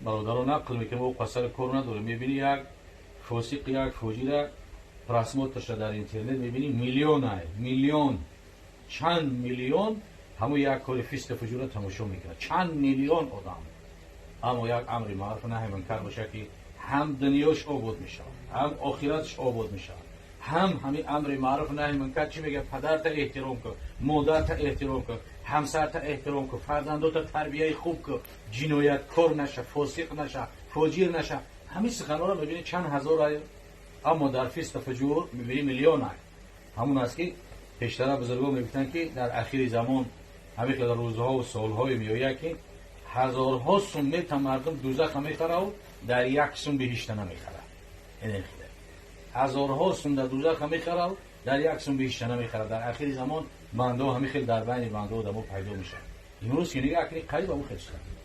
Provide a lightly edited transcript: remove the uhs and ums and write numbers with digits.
Бародаро нақл мекунем, о қасар кор надорем. Мебини, як фосиқ, як фоҷира просмотр ша дар интернет мебини, миллион, миллион, чанд миллион ҳамун як кори фисқи фуҷура тамошо мекунад, чанд миллион одам. Аммо як амри маъруф наҳи мункар боша, ки ҳам дунёш обод мешавад, ҳам охиратш обод мешавад. Ҳам ҳамин амри маъруф наҳи мункар чӣ мегӯяд? Падарта эҳтиром кун, модарта эҳтиром кун, ҳамсарта эҳтиром кун, фарзандота тарбияи хуб кун, ҷинояткор наша, фосиқ наша, фоҷир наша. Ҳамин суханҳоро мебинӣ, чанд ҳазор, аммо дар фисқу фуҷур мебинӣ, миллион. Ҳамун аст, ки пештара бузургон мегуфтанд, ки дар ахири замон ҳамин хел рӯзҳову солҳое меояд, ки ҳазорҳо сум мета мардум дузаха мехараву дар як сум биҳишта намехарад. Ҳазорҳо сум дар дузаха мехарав, дар як сум биҳишта намехарад. Дар ахири замон бандао ҳамин хел дар байни бандао одамо пайдо мешавад. Имрӯз ки нигаҳ кунӣ, қариб ҳамун хел шуда.